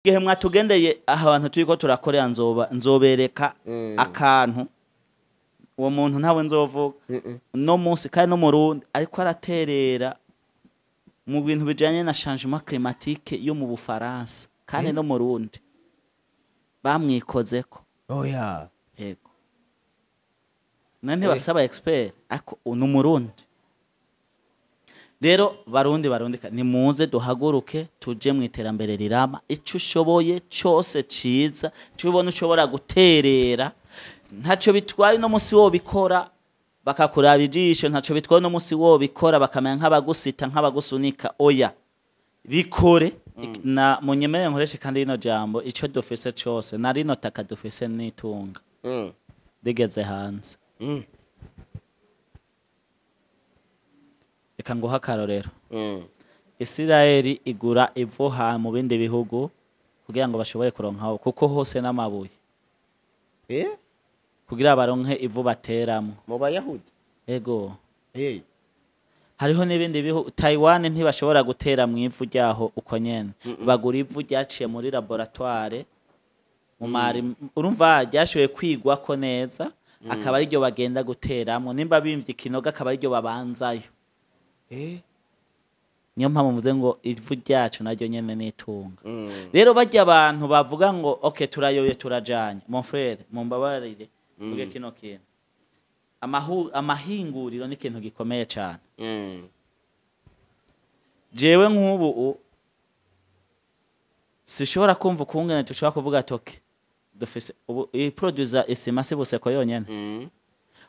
Igihe mwatugendeye ahantu turiko turakorera, nzoba nzobereka akantu uwo muntu ntawe nzovuga no munsi, kandi no murundi ariko araterera mu bintu bijanye na changement climatique yo mu Bufaransa, kandi no murundi bamwikozeko. Oya. Yego, none ntibafise aba expert, ariko ni umurundi. Rero Barundi, Barundi, nimuze duhaguruke tuje mu iterambere rirama. Ico ushoboye cose ciza, ico ubona ushobora guterera, ntaco bitwaye. No musi wobikora bakakuraba ijisho, ntaco bitwaye. No musi wobikora bakamenya nk'abagusita, nk'abagusunika, oya, bikore. Na munyemerere nkoreshe kandi rino jambo: ico dufise cose na rino taka dufise n'itunga rigeze hanze. Reka nguhe akarorero. Isirayeli igura ivu mu bindi bihugu kugira ngo bashobore kuronkaho, kuko hose n'amabuye, kugira baronke ivu bateramo. Mu Bayahudi? Ego. Hariho n'ibindi bihugu, Taiwan ntibashobora gutera mu ivu ryaho uko nyene, bagura ivu ryaciye muri laboratoire mu mari, urumva, ryashoboye kwigwako neza, akaba ariryo bagenda guteramo. Nimba bimvye ikinogo, akaba ariryo babanzayo. Niyo mpamvu mvuze ngo ivu ryacu naryo nyene n'itunga. Rero barya abantu bavuga ngo ok, turayoye, turajanye, mon frère, mumbabarire mvuge kino kintu. Amahinguriro ni ikintu gikomeye cane. Jewe nk'ubu sishobora kumva ukungene dushobora kuvuga ati ok, dufise ubu iproduza isima, si Buseko yonyene.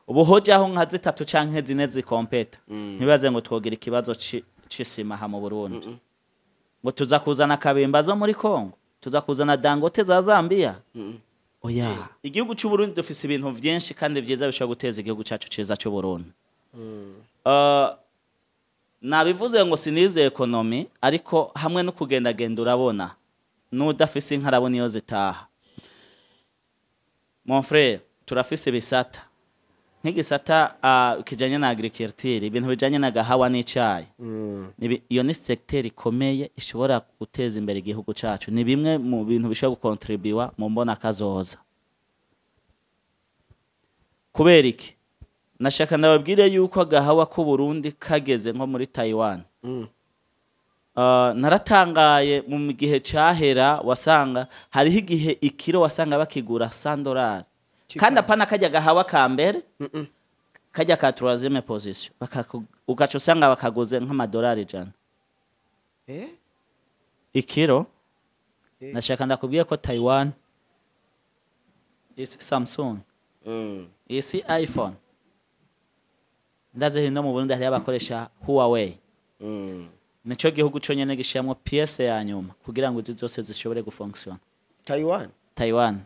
Ubu hojaho nka zitatu canke zine zikompeta, ntibaze ngo twogira ikibazo c'isima ha mu Burundi, ngo tuza kuzana Kabimba zo muri Kongo, tuza kuzana Dangote za Zambia. Oya, igihugu c'u Burundi dufise ibintu vyinshi kandi vyiza bishobora guteza igihugu cacu ciza c'u Burundi. Nabivuze ngo sinize économie, ariko hamwe no kugendagenda urabona, n'udafise inka arabona iyo zitaha. Mon frère, turafise ibisata, nk'igisata kijanye na agriculture, ibintu bijanye na gahawa n'icayi. Iyo ni secteur ikomeye ishobora guteza imbere igihugu cacu, ni bimwe mu bintu bishobora gukontribuwa mu mbona kazoza. Kubera iki? Nashaka ndababwire yuko agahawa k'u Burundi kageze nko muri Taiwan. Naratangaye mu gihe cahera, wasanga hariho igihe ikiro wasanga bakigura $100, kandi apana kajya gahawa ka mbere, kajya ka troisième position, ugaca usanga bakaguze nk'amadolari 100 ikiro. Nashaka ndakubwiye ko Taiwan is Samsung, isi iPhone, ndaze hino mu Burundi hariyo abakoresha Huawei. Nico gihugu conyene gishiramwo pièce ya nyuma kugira ngo izi zose zishobore gufonctiona. Taiwan? Taiwan.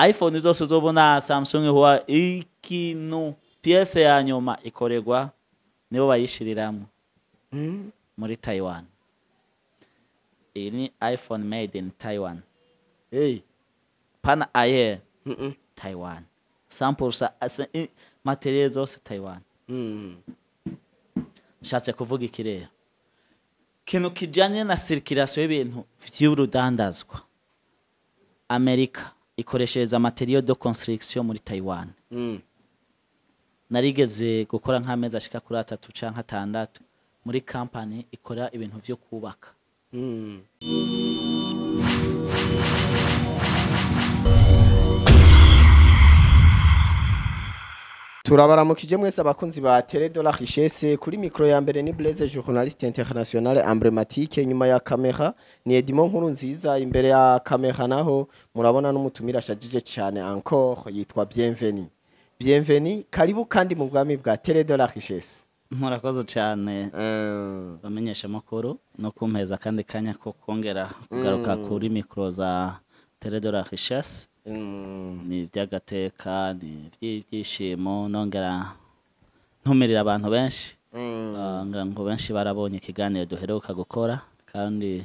iPhone zose uzobona, Samsung, Huawei, ikintu pièce ya nyuma ikorerwa nibo bayishiriramwo muri Taiwan. Iyi ni iPhone made in Taiwan. Pana aye. Taiwan 100%, matériel zose Taiwan. Nshatse kuvuga iki rero? Kintu kijanye na circulation y'ibintu vy'urudandazwa, Amerika ikoreshereza matériaux de construction muri Taiwan. Narigeze gukora nk'amezi ashika kuri 3 canke 6 muri company ikora ibintu vyo kubaka. Turabaramukije mwese abakunzi ba Télé de la Richesse. Kuri micro ya mbere ni Blaise, journaliste international emblématique. Nyuma ya kamera ni Edmond Nkuru nziza. Imbere ya kamera naho murabona n'umutumira ashajije cyane encore, yitwa Bienvenue. Bienvenue, karibu kandi mu bwami bwa Télé de la Richesse. Murakoze cyane, bamenyesha amakuru, no kumpeza kandi kanya ko kongera kugaruka kuri micro za Télé de la Richesse. Ni iby'agateka, ni iby'ibyishimo, nongera ntumirira abantu benshi. Ngira ngo benshi barabonye ikiganiro duheruka gukora, kandi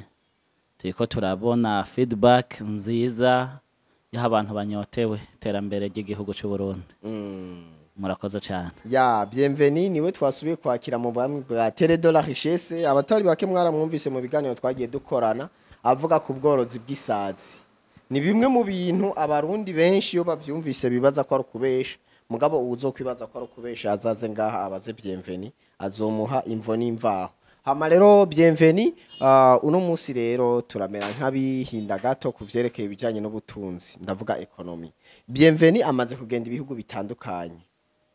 turiko turabona feedback nziza y'aho abantu banyotewe iterambere ry'igihugu cy'u Burundi. Murakoze cyane. Ya Bienvenue niwe twasubiye kwakira mu bwami bwa Télé de la Richesse. Abatari bake mwaramwumvise mu biganiro twagiye dukorana avuga ku bworozi bw'isazi. Ni bimwe mu bintu Abarundi benshi iyo bavyumvise bibaza ko ari ukubesha, mugabo uwuzokwibaza ko ari ukubesha azaze ngaha abaze Bienvenue, azomuha imvo n'imvaho. Hama rero Bienvenue, uno munsi rero turamera nk'abihinda gato ku vyerekeye ibijanye n'ubutunzi, ndavuga économie. Bienvenue amaze kugenda ibihugu bitandukanye,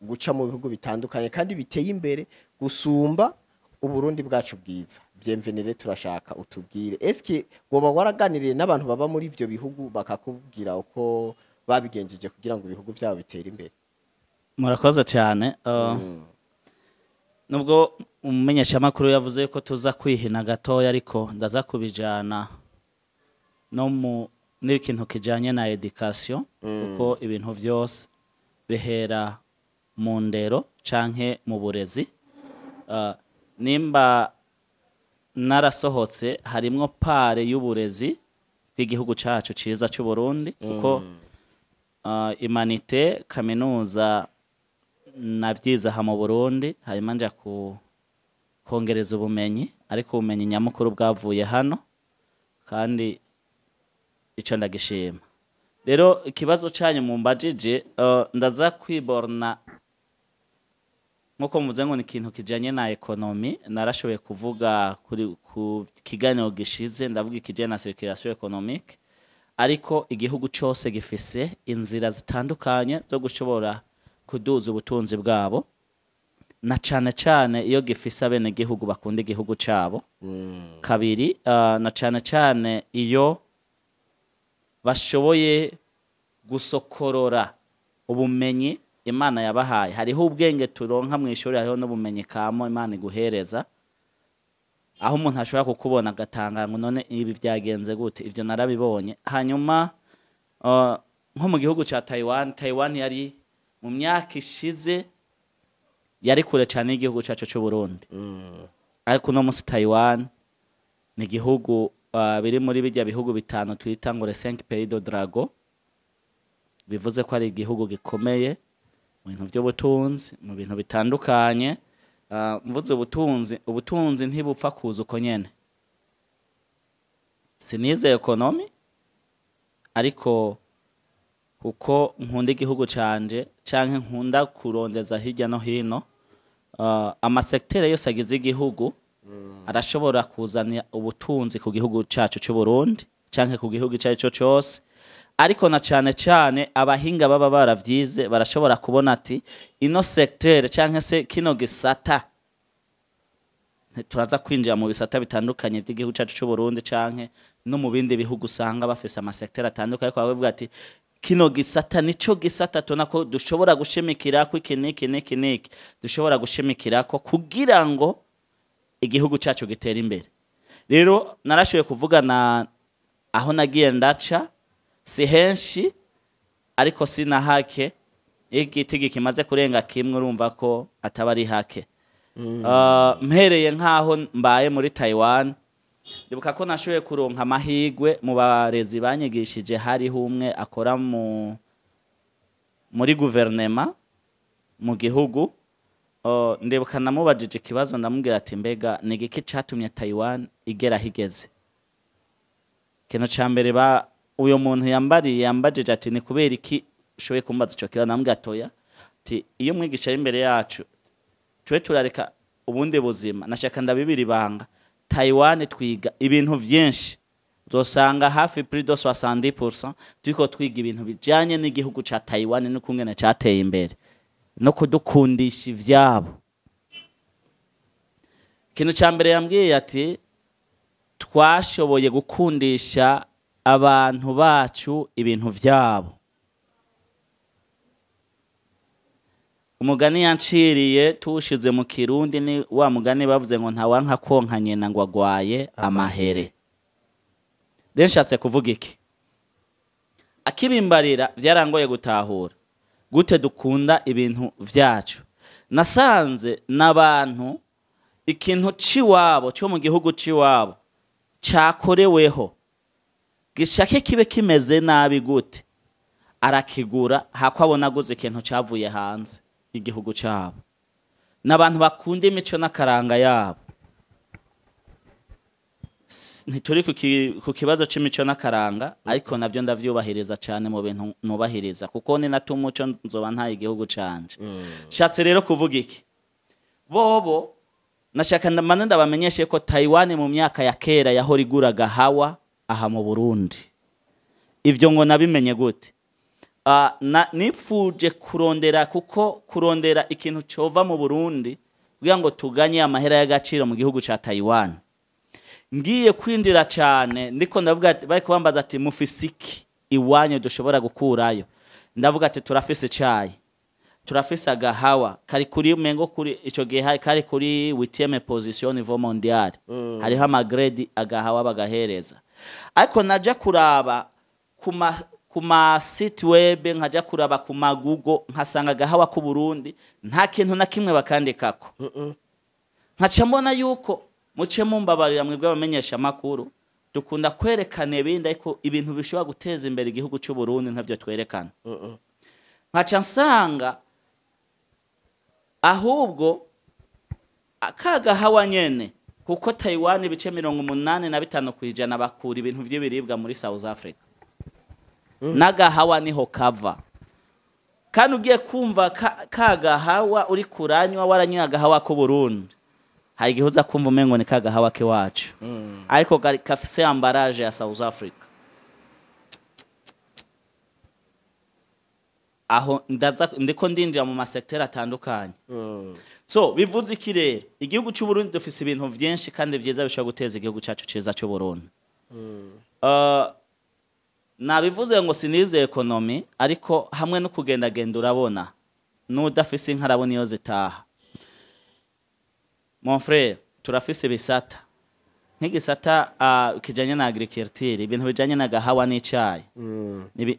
guca mu bihugu bitandukanye kandi biteye imbere gusumba Uburundi bwacu bwiza. Bienvenue rero turashaka utubwire, eske woba waraganiriye n'abantu baba muri ivyo bihugu bakakubwira uko babigenjeje kugira ngo ibihugu vyabo bitere imbere? Murakoze cyane. Nubwo umumenyeshamakuru yavuze ko tuza kwihina gatoya, ariko ndaza kubijana no mu n'ikintu kijanye na éducation, kuko ibintu vyose bihera mu ndero canke mu burezi. Nimba narasohotse, harimwo part y'uburezi bw'igihugu cacu ciza c'u Burundi, kuko humanités, kaminuza navyize aha mu Burundi, hanyuma nja ku kongereza ubumenyi, ariko ubumenyi nyamukuru bwavuye hano, kandi ico ndagishima. Rero ikibazo canyu mumbajije, ndaza kwiborna nkuko muvuze ngo ni ikintu kijanye na économie. Narashoboye kuvuga kuri ku kiganiro gishize, ndavuga ikijanye na circulation économique, ariko igihugu cose gifise inzira zitandukanye zo gushobora kuduza ubutunzi bwabo, na cane cane iyo gifise abenegihugu bakunda igihugu cabo. Kabiri, na cane cane iyo bashoboye gusokorora ubumenyi Imana yabahaye. Hariho ubwenge turonka mu ishuri, hariho n'ubumenyi kamo Imana iguhereza, aho umuntu ashobora kukubona agatanga ngo none ibi byagenze gute? Ibyo narabibonye. Hanyuma nko mu gihugu ca Taiwan, Taiwan yari mu myaka ishize yari kure cyane y'igihugu cacu c'u Burundi, ariko uno munsi Taiwan ni igihugu biri muri bijya bihugu bitanu twita ngo les 5 pays de dragon, bivuze ko ari igihugu gikomeye mu bintu by'ubutunzi, mu bintu bitandukanye. Mvuze ubutunzi, ubutunzi ntibupfa kuza uko nyene. Sinize économie, ariko kuko nkunda igihugu canje canke nkunda kurondeza hirya no hino, ama secteurs yose agize igihugu arashobora kuzana ubutunzi ku gihugu cacu c'u Burundi canke ku gihugu ico ari cyo cose. Ariko na cane cane abahinga baba baravyize barashobora kubona ati ino secteur canke se kino gisata. Turaza kwinjira mu bisata bitandukanye by'igihugu cacu c'u Burundi canke no mu bindi bihugu usanga bafise ama secteurs atandukanye, ariko bavuga ati kino gisata nico gisata tubona ko dushobora gushimikira ko iki niki niki niki, dushobora gushimikira ko kugira ngo igihugu cacu gitere imbere. Rero narashoboye kuvugana aho nagiye ndaca, si henshi ariko si na hake. Iyo igiti kimaze kurenga kimwe, urumva ko ataba ari hake. Mpereye nk'aho mbaye muri Taiwan, ndibuka ko nashoboye kuronka amahigwe mu barezi banyigishije, hariho umwe akora muri guverinema mu gihugu. Ndibuka namubajije ikibazo, ndamubwira ati mbega ni igiki catumye Taiwan igera aho igeze? Ikintu ca mbere ba uyo muntu yambariye, yambajije ati ni kubera iki ushoboye kumbaza ico kibazo? Namubwira ati oya, ati iyo umwigisha ari imbere yacu tube turareka ubundi buzima. Nashaka ndabibira ibanga, Taiwan twiga ibintu vyinshi, uzosanga hafi plus de 70% turiko twiga ibintu bijanye n'igihugu ca Taiwan n'ukungene cateye imbere no kudukundisha ivyabo. Ikintu ca mbere yambwiye ati twashoboye gukundisha abantu bacu ibintu vyabo. Umugani yanciriye tuwushize mu Kirundi ni wa mugani bavuze ngo ntawanka konka nyina ngo agwaye amahere. Rero nshatse kuvuga iki? Akibimbarira vyarangoye gutahura gute dukunda ibintu vyacu. Nasanze n'abantu ikintu ciwabo cyo mu gihugu ciwabo cakoreweho gishake kibe kimeze nabi gute, arakigura hako abona aguze ikintu cavuye hanze. y'igihugu cyabo, ni abantu bakunda imico n'akaranga yabo. Ntituri ku kibazo c'imico n'akaranga, ariko navyo ndavyubahiriza cane mu bintu nubahiriza, kuko ni nata umuco nzoba ntaye igihugu canje. Shatse rero kuvuga iki? Bobo nashaka ndamane ndabamenyeshe ko Taiwan mu myaka ya kera yahora igura gahawa aha mu Burundi. Ivyo ngo nabimenye gute? Nifuje kurondera, kuko kurondera ikintu cova mu Burundi kugira ngo tuganye amahera y'agaciro mu gihugu ca Taiwan. Ngiye kwinjira cyane ndiko ndavuga ati, bari kubambaza ati mufise iki iwanyu dushobora gukurayo? Ndavuga ati turafise icayi, turafise agahawa kari kuri umengo kuri ico gihe hari kari kuri 8e position niveau mondial. Hariho amagrade agahawa bagahereza, ariko naja kuraba ku ma site web, nkaja kuraba ku ma Google, nkasanga agahawa ku Burundi nta kintu na kimwe bakandikako. Nkaca mbona yuko muce mumbabarira mwebwe abamenyesha makuru, dukunda kwerekana ibindi, ariko ibintu bishobora guteza imbere igihugu cy'u Burundi ntavyo twerekana. Nkaca nsanga ahubwo akagahawa nyene, kuko Taiwan ibice 85% bakura ibintu vy'ibiribwa muri South Africa. N'agahawa niho kava. Kandi ugiye kumva kagahawa uri kuranywa, waranywa agahawa ku Burundi, hari igihe uza kumva umengo ni kagahawa k'iwacu, ariko gafise emballage ya South Africa. Aho ndaza ndiko ndinjira mu masekiteri atandukanye. So bivuze iki rero? Igihugu cy'u Burundi dufise ibintu vyinshi kandi vyiza bishobora guteza igihugu cyacu ciza cy'u Burundi. Nabivuze ngo sinize economy, ariko hamwe no kugendagenda urabona n'udafise inka arabona iyo zitaha. Mon frère, turafise ibisata nk'igisata kijanye na agriculture, ibintu bijanye na gahawa n'icayi.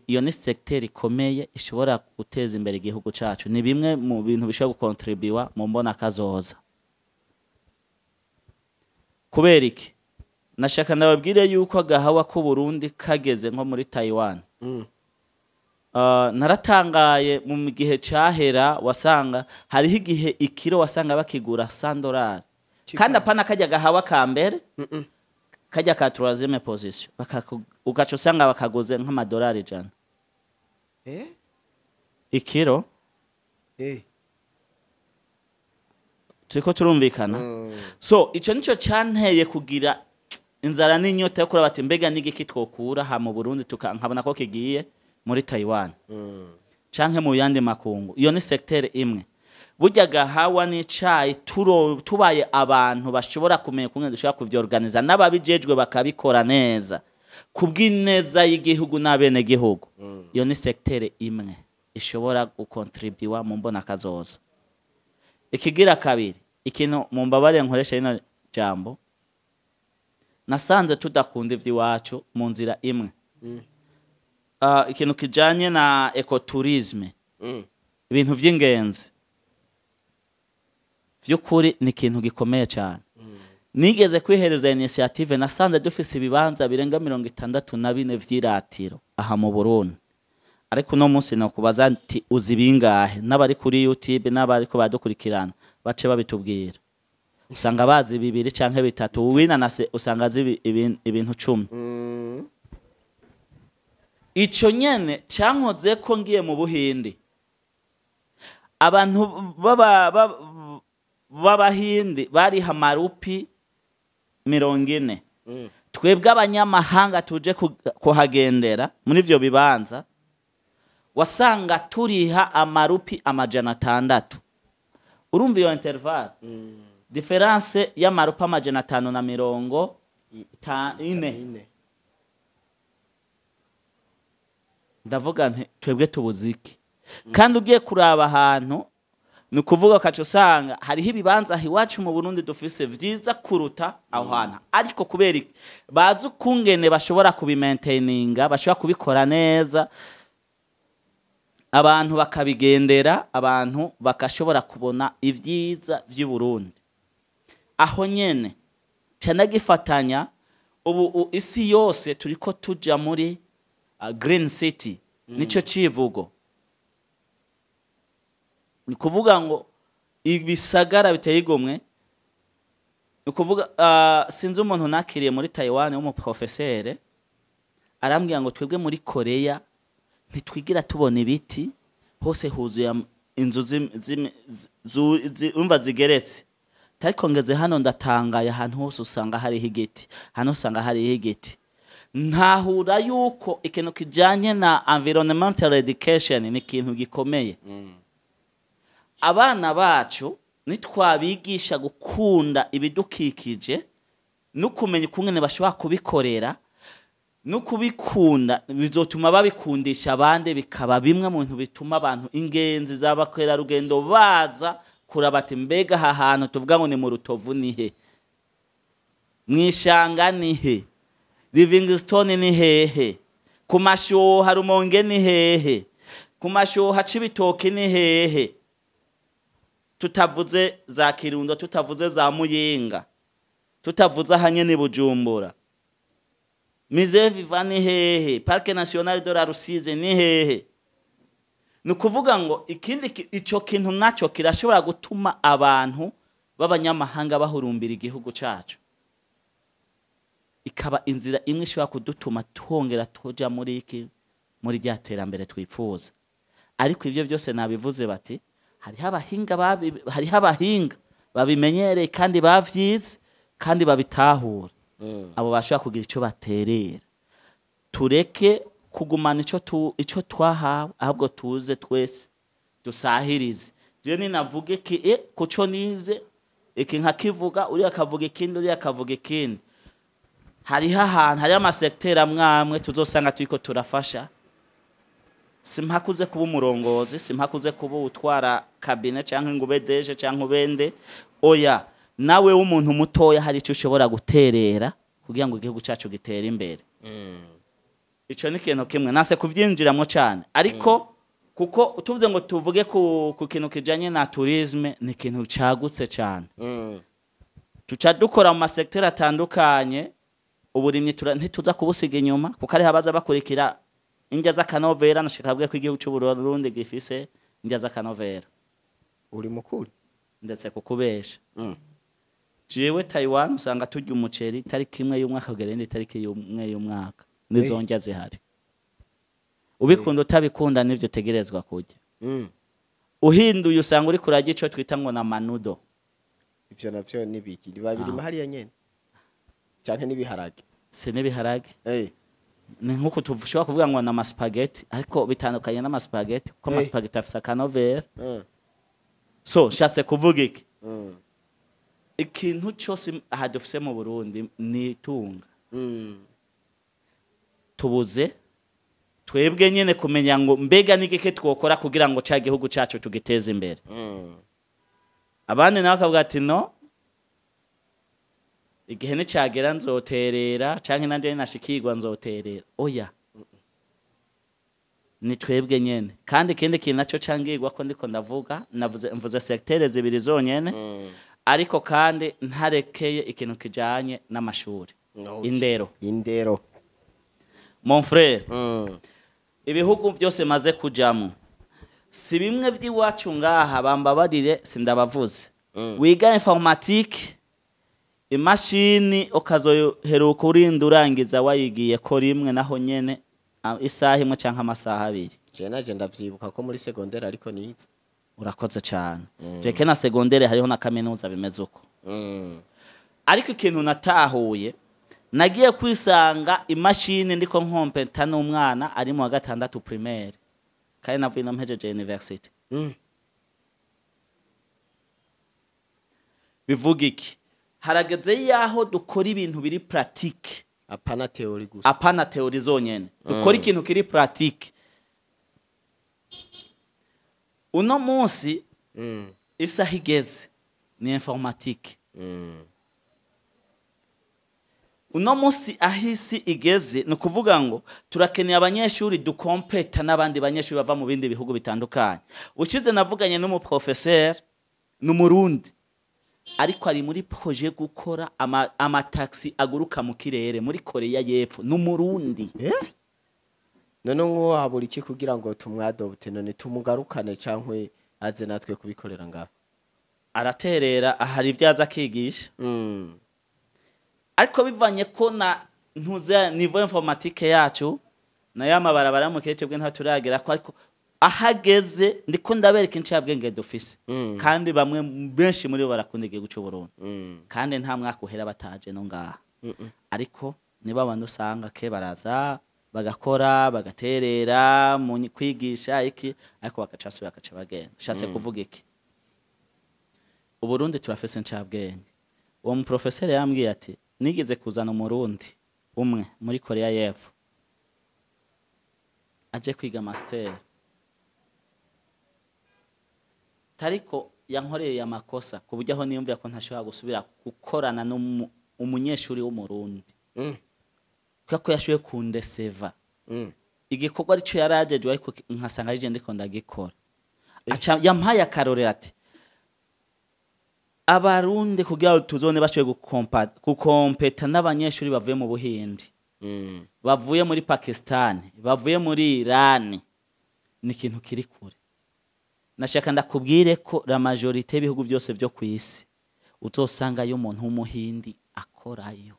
Iyo ni secteur ikomeye ishobora guteza imbere igihugu cacu, ni bimwe mu bintu bishobora gukontribuwa mu mbona kazoza. Kubera iki? Nashaka ndababwire yuko agahawa k'u Burundi kageze nko muri Taiwan. Naratangaye mu gihe cahera, wasanga hariho igihe ikiro wasanga bakigura $100. Kandi apana kajya gahawa ka mbere, kajya ka troisième position, ugaca usanga bakaguze nk'amadolari 100. Ikiro? Turiko turumvikana? So ico nico canteye kugira inzara n'inyota yo kuraba ati mbega n'igiki twokura ha mu Burundi, nkabona ko kigiye muri Taiwan canke mu yandi makungu. Iyo ni secteur imwe. Burya gahawa n'icayi tubaye abantu bashobora kumenya kumwe dushobora kuvyorganiza, n'ababijejwe bakabikora neza kubw'ineza y'igihugu n'abene gihugu. Iyo ni secteur imwe ishobora gukontribuwa mu mbona kazoza. Ikigira kabiri, ikintu mumbabare nkoresha ino jambo, nasanze tudakunda ivy'iwacu mu nzira imwe. Ikintu kijanye na ecotourisme, ibintu vy'ingenzi vy'ukuri ni ikintu gikomeye cyane. Nigeze kwihereza initiative, nasanze dufise ibibanza birenga 64 vy'iratiro aha mu Burundi, ariko uno munsi nokubaza nti uzi bingahe? N'abari kuri YouTube n'abari ko badukurikirana bace babitubwira, usanga bazi 2 canke 3, uwinanase usanga azi ibintu 10. Ico nyene cankoze ko ngiye mu Buhindi, abantu b'Abahindi bari hamarupi 40. Twebwe abanyamahanga tuje kuhagendera muri ivyo bibanza, wasanga turiha amarupi 600. Urumva iyo intervalle? Difference y'amarupi 544. Ndavuga nti twebwe tubuziki. Kandi ugiye kuraba ahantu ni ukuvuga ukaca usanga hariho ibibanza iwacu mu Burundi dufise vyiza kuruta aho hantu, ariko kubera iki bazi ukungene bashobora kubimaintaininga, bashobora kubikora neza, abantu bakabigendera, abantu bakashobora kubona ivyiza vy'i Burundi. Aho nyene canagifatanya ubu isi yose turiko tuja muri Green City, nico civugo. Ni kuvuga ngo ibisagara biteye igomwe. Ni ukuvuga, sinzi umuntu nakiriye muri Taiwan w'umuprofesere, arambwira ngo twebwe muri Korea ntitwigira tubona ibiti, hose huzuye inzu umva zigeretse. Ariko ngeze hano ndatangaye, ahantu hose usanga hariho igiti, hano usanga hariho igiti. Ntahura yuko ikintu kijanye na environmental education ni ikintu gikomeye. Abana bacu nitwabigisha gukunda ibidukikije no kumenya ukungene bashobora kubikorera no kubikunda, bizotuma babikundisha abandi, bikaba bimwe mu bintu bituma abantu ingenzi z'abakerarugendo baza kuraba ati mbega aha hantu tuvuga ngo ni mu Rutovu ni he, mwishanga ni he, Livingstone ni hehe, ku Mashuha Rumonge ni hehe, ku Mashuha Cibitoki ni hehe, tutavuze za Kirundo, tutavuze za Muyinga, tutavuze ahanye ni Bujumbura, Musée Vivant ni hehe, Parc National de la Rusizi ni hehe. Ni ukuvuga ngo ikindi ico kintu naco kirashobora gutuma abantu b'abanyamahanga bahurumbira igihugu cacu, ikaba inzira imwe ishobora kudutuma twongera tuja muri iki, muri rya terambere twifuza. Ariko ivyo byose nabivuze bati hariho abahinga babimenyereye kandi bavyize kandi babitahura, abo bashobora kugira ico baterera. Tureke kugumana ico twahawe, ahubwo tuze twese dusahirize. Je ninavuge ki kuco nize iki nkakivuga, uriya akavuga ikindi, uriya akavuga ikindi, hariho ahantu hariho amasekiteri amwe amwe tuzosanga turiko turafasha. Simpakuze kuba umurongozi, simpakuze kuba utwara cabinet canke ngo ube DG canke ubende, oya, nawe w'umuntu mutoya hari ico ushobora guterera kugira ngo igihugu cacu gitere imbere. Ico ni ikintu kimwe nase kuvyinjiramwo cane, ariko kuko tuvuze ngo tuvuge ku kintu kijanye na tourisme, ni ikintu cagutse cane. Tuca dukora mu masekiteri atandukanye. Uburimyi ntituza kubusiga inyuma, kuko ariho abaza bakurikira indya z'akanovera. Nashaka ko igihugu c'u Burundi gifise indya z'akanovera. Uri mukuru. Ndetse kukubesha, jewe Taiwan usanga turya umuceri tariki imwe y'umwaka kugera indi tariki y'umwe y'umwaka, nizo ndya zihari. Ubikunda utabikunda nivyo utegerezwa kurya. Uhinduye usanga uri kurarya ico twita ngo na manudo. Ivyo navyo nibiki biba birima hariya nyene canke n'ibiharage? Si n'ibiharage. Ni nkuko tushobora kuvuga ngo na amaspaghetti, ariko bitandukanye n'amaspaghetti kuko amaspaghetti afise akanovera. So nshatse kuvuga iki? Ikintu cyose aha dufise mu Burundi ni itunga. Tubuze twebwe nyene kumenya ngo mbega n'igike twokora kugira ngo ca gihugu cacu tugiteze imbere. Abandi nabo bakavuga ati no igihe nicagera nzoterera, canke nanje nashikirwa nzoterera. Oya, ni twebwe nyene. Kandi ikindi kintu naco cangirwa ko ndiko ndavuga, navuze mvuze secteur zibiri zonyene, ariko kandi ntarekeye ikintu kijanye n'amashuri. Indero. Indero. Mon frère, ibihugu byose maze kujamo si bimwe by'iwacu ngaha, bambabarire sindabavuze. Wiga informatique, imashini ukazoheruka urinda urangiza wayigiye ko rimwe, naho nyene isaha imwe canke amasaha 2. Je naje ndavyibuka ko muri secondaire ariko nize. Urakoze cane. Reke na secondaire, hariho na kaminuza bimeze uko. Ariko ikintu natahuye, nagiye kwisanga imashini ndiko nkompeta n'umwana ari mu wa gatandatu primaire, kandi navuye no mpejeje university. Bivuga iki? Harageze yaho dukora ibintu biri pratique. Apana théorie gusa. Apana théorie zonyene. Dukora ikintu kiri pratique. Uno munsi isaha igeze ni informatique. Uno munsi aho isi igeze, ni ukuvuga ngo turakeneye abanyeshuri dukompeta n'abandi banyeshuri bava mu bindi bihugu bitandukanye. Ushize navuganye n'umuprofesseur, ni Umurundi, ariko ari muri projet gukora amataxi aguruka mu kirere muri Korea y'Epfo. Ni Umurundi. None nk'uwo habura iki kugira ngo tumwadopte, none tumugarukane cankwe Aze natwe kubikorera ngaha. Araterera, hari ibyo aza akigisha, ariko bivanye ko na ntuze niveau informatique yacu na ya mabarabara mu kirere, twebwe ntaturagera ko, ariko ahageze ndiko ndabereka incabwenge dufise, kandi bamwe benshi muri bo barakunda igihugu cy'u Burundi, kandi nta mwaka uhera bataje no ngaha. Ariko niba abantu usanga ke baraza bagakora, bagaterera mu kwigisha iki, ariko bagacasubira bagaca bagenda. Ushatse kuvuga iki? Uburundi turafise incabwenge. Uwo muprofeseri yambwiye ati: "Nigeze kuzana Umurundi umwe muri Korea y'Epfo aje kwiga master, tariko yankoreye amakosa ku buryo aho niyumvira ko ntashobora gusubira gukorana n'umunyeshuri w'Umurundi, kubera ko yashoboye kundeseva igikorwa aricyo yari ajejwe, ariko nkasanga arije ndiko ndagikora." Aca yampaye akarorero ati: "Abarundi kugira ngo tuzone bashoboye gukompeta n'abanyeshuri bavuye mu Buhindi, bavuye muri Pakistan, bavuye muri Iran, ni ikintu kiri kure." Nashaka ndakubwire ko la majorité y'ibihugu byose byo ku isi uzosangayo umuntu w'Umuhindi akorayo.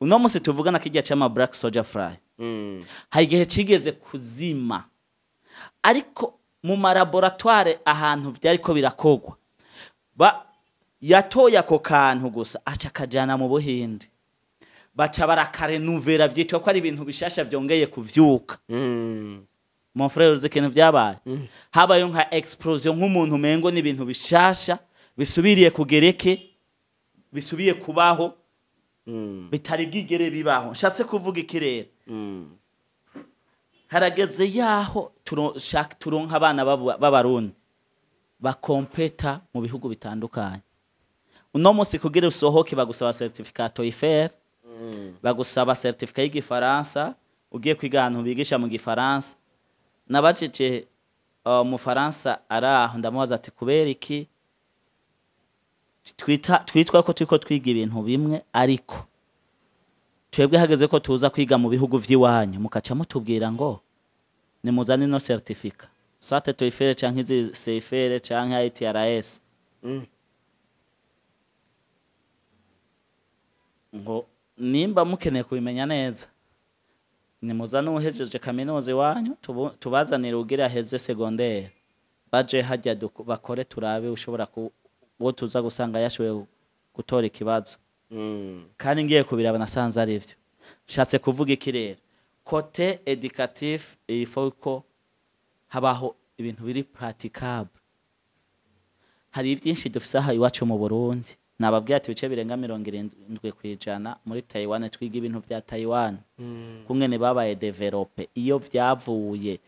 Uno munsi tuvugana, kijya c'ama black soldier fly, hari igihe kigeze kuzima, ariko mu ma laboratoire ahantu vyariko birakogwa, ba yatoye ako kantu gusa, aca akajana mu Buhindi, baca barakarenuvera, vyitwa ko ari ibintu bishasha vyongeye kuvyuka. Mon frère, uzi ikintu vyabaye? Habayeho nka explosion, nk'umuntu umengo ni ibintu bishasha bisubiriye kugereke, bisubiye kubaho, bitari bwigere bibaho. Nshatse kuvuga iki rero? Harageze yaho turonka abana b'Abarundi bakompeta mu bihugu bitandukanye. Uno munsi kugira usohoke bagusaba certificat TOEFL, bagusaba certificat y'igifaransa ugiye kwiga ahantu bigisha mu gifaransa. Nabajije umufaransa ari aho, ndamubaza ati: "Kubera iki twitwa ko turiko twiga ibintu bimwe, ariko twebwe hageze ko tuza kwiga mu bihugu vy'iwanyu mukaca mutubwira ngo nimuzane ino certificat, soit TOEFL canke izi CEFR canke ITRS?" Ngo: "Nimba mukeneye kubimenya neza, nimuzane uwuhejeje kaminuza iwanyu, tubazanire ugira aheze secondaire, baje hajya bakore, turabe ushobora ku uwo tuza gusanga yashoboye gutora ikibazo." Kandi ngiye kubiraba nasanze ari byo. Nshatse kuvuga iki rero? Côté éducatif, il faut ko habaho ibintu biri praticable. Hari byinshi dufise aha iwacu mu Burundi. Nababwiye ati ibice birenga 70% muri Taiwan twiga ibintu vya Taiwan, kungene babaye développé, iyo vyavuye,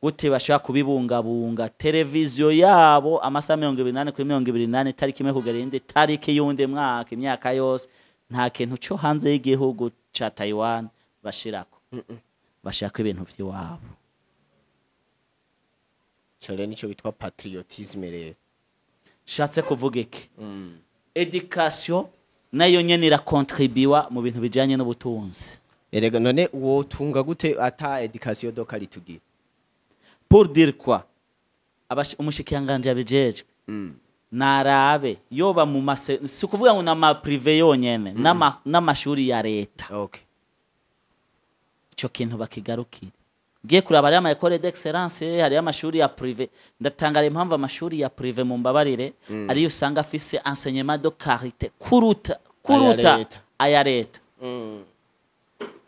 gute bashobora kubibungabunga. Televiziyo yabo amasaha 24/24, itariki imwe kugera iyindi tariki y'uwundi mwaka, imyaka yose, nta kintu co hanze y'igihugu ca Taiwan bashirako, bashirako ibintu vy'iwabo. Ico rero nico bitwa patriotisme rero. Shatse kuvuga iki? Education nayo nyene irakontribiwa mu bintu bijanye n'ubutunzi. Erega none wotunga gute ata éducation de qualité ugira? Pour dire quoi? Umushikiranganji abijejwe narabe yoba mu mase, si ukuvuga ngo n'ama privé yonyene, n'amashuri ya leta, ico kintu bakigarukire. Ugiye kuraba hariyo ama école d'excellence, hariyo amashuri ya privé. Ndatangara impamvu amashuri ya privé, mu mbabarire, ariyo usanga afise enseignement de qualité kuruta aya leta. Aya leta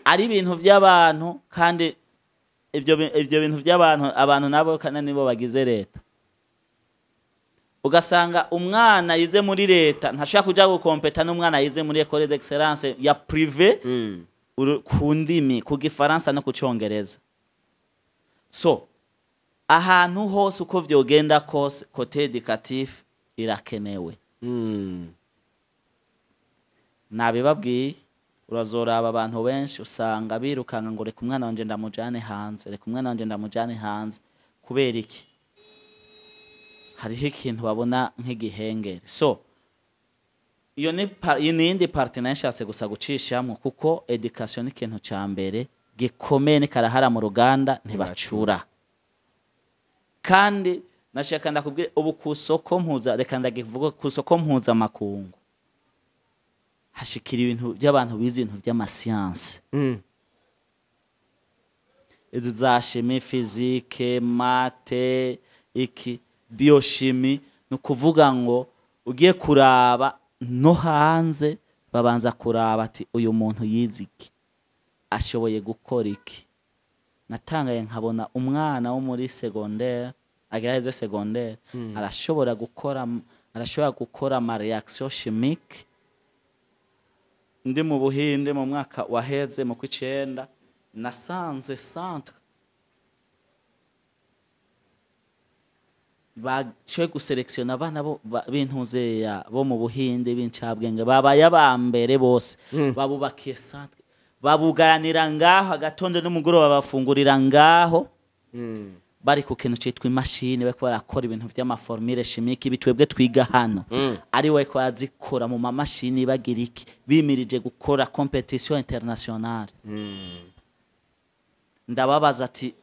ari ibintu by'abantu, kandi ivyo bintu by'abantu, abantu nabo kandi nibo bagize leta. Ugasanga umwana yize muri leta ntashobora kuja gukompeta n'umwana yize muri école d'excellence ya privé ku ndimi, ku gifaransa no ku congereza. So ahantu hose uko vyogenda kose, côté éducatif irakenewe. Nabibabwiye, urazoraba abantu benshi usanga birukanga ngo: "Reka umwana wanje ndamujane hanze, reka umwana wanje ndamujane hanze." Kubera iki? Hariho ikintu babona nk'igihengere. So iyo ni iyi ni iyindi partie nayo nshatse gusa gucishamwo, kuko education ni ikintu ca mbere Gikomeye ni karahara mu ruganda, ntibacura. Kandi nashaka ndakubwire, ubu ku soko mpuza, reka ndagivuga, ku soko mpuzamakungu hashikira ibintu by'abantu bize ibintu by'amasiyansi, izi za chimie, physique, maths, iki, biochimie. Ni ukuvuga ngo ugiye kuraba no hanze, babanza kuraba ati uyu muntu yize iki, ashoboye gukora iki. Natangaye nkabona umwana wo muri secondaire, agerageze secondaire, arashobora gukora ama réaction chimique. Ndi mu Buhinde mu mwaka waheze mu kw'icenda, nasanze centre bacoye guselektiona abana bo b'intuzeya bo mu Buhinde b'incabwenge, babaye aba mbere bose. Babubakiye centre, babugaranira ngaho agatondo n'umugoroba, bafungurira ngaho, bari ku kintu citwa imashini, bariko barakora ibintu vy'ama formule chimique, ibi twebwe twiga hano, ari we ko bazikora mu mamashini, bagira iki, bimirije gukora compétition internationale. Ndababaza ati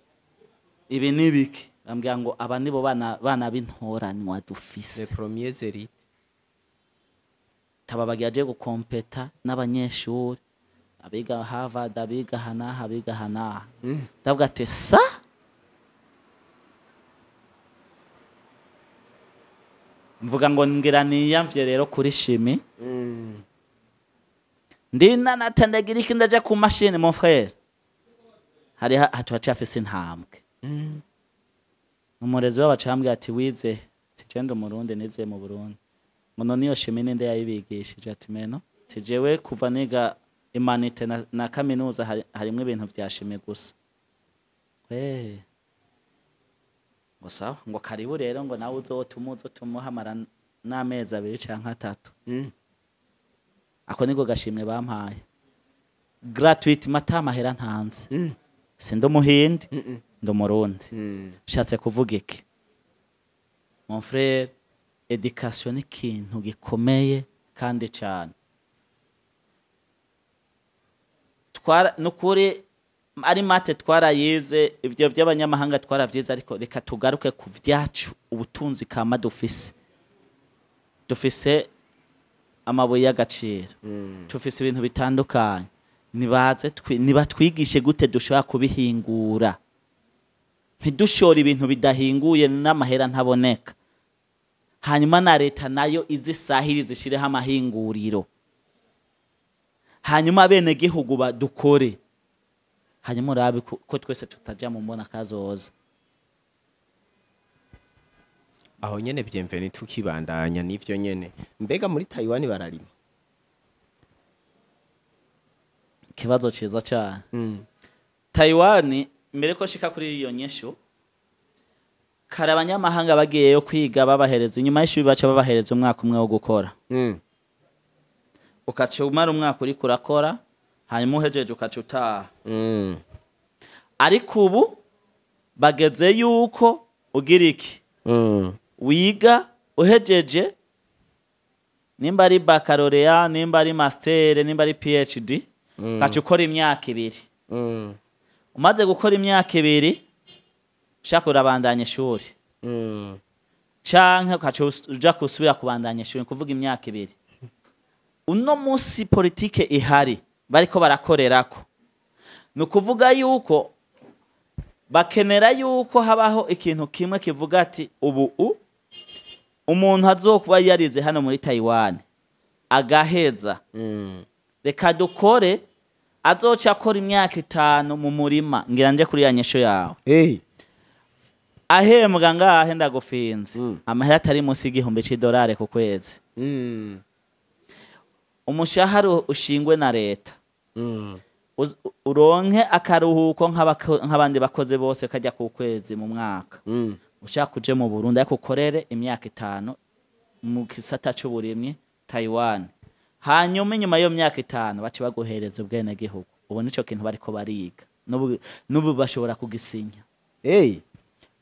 ibi ni biki? Bambwira ngo aba nibo bana b'intoranywa Les dufise. premiers élites. Tababagiye aje gukompeta n'abanyeshuri abiga Harvard, abiga hanaha, abiga hanaha. Ndavuga ati sa mvuga ngo ngira niyamvye rero kuri chimie. Ndinanata, ndagira iki, ndaja ku mashini. Mon frère, hari hatwacafise intambwe. Umurezi w'abacambwe ati wize? Tijende Umurundi, nize mu Burundi. Ngo none iyo chimie ninde yayibigishije? Ati meno tijewe kuva niga humanités na kaminuza harimwo ibintu vya chimie gusa. Ngo sawa, ngo karibu rero, ngo nawe uzotuma uzotumuhamara n'amezi 2 canke 3. Ako niko gashimwe bampaye gratuit, mata mahera ntanze. Sindi Umuhindi, ndi Umurundi. Nshatse kuvuga iki, mon frère? Éducation ni ikintu gikomeye kandi cyane. Twara nukuri ari maths twarayize, ivyo by'abanyamahanga twaravyize, ariko reka tugaruke ku vyacu, ubutunzi kama dufise. Dufise amabuye y'agaciro, tufise ibintu bitandukanye. Nibaze nibatwigishe gute dushobora kubihingura, ntidushore ibintu bidahinguye n'amahera ntaboneka. Hanyuma na leta nayo izisahirize, zishireho amahinguriro, hanyuma bene gihugu badukore, hanyuma urabe ko twese tutaja mu mbona kazoza. Aho nyene, Bienvenue, tukibandanya n'ivyo nyene, mbega muri Taiwan bararima? Ikibazo ciza cyane. Taiwan, mbere ko shika kuri iyo nyishu, kare abanyamahanga bagiyeyo kwiga, babahereza inyuma y'ishuri, baca babahereza umwaka umwe wo gukora. Ukaca umara umwaka uriko urakora, hanyuma uhejeje ukaca utaha. Ariko ubu bageze yuko ugira iki, wiga, uhejeje, nimba ari baccalauréat, nimba ari master, nimba ari PhD, ukaca ukora imyaka 2. Umaze gukora imyaka 2, ushaka urabandanya ishuri, canke ukaca uja gusubira kubandanya ishuri, kuvuga imyaka 2. Uno munsi politike ihari bariko barakorerako ni ukuvuga yuko bakenera yuko habaho ikintu kimwe kivuga ati ubu umuntu azokuba yarize hano muri Taiwan agaheza, reka dukore azoca akora imyaka 5 mu murima. Ngira nje kuri ya nyesho yawe. Hey. Ahembwa ngahe? Ndagufinze, amahera atari munsi y'igihumbi c'idolari ku kwezi. Umushahara ushingwe na leta. Uronke akaruhuko nk'abandi bakozi bose kajya ku kwezi mu mwaka. Ushaka uje mu Burundi, ariko ukorere imyaka 5 mu gisata c'uburimyi Taiwan, hanyuma inyuma y'iyo myaka 5 bace baguhereza ubwenegihugu. Ubu nico kintu bariko bariga, n'ubu bashobora kugisinya. Hey.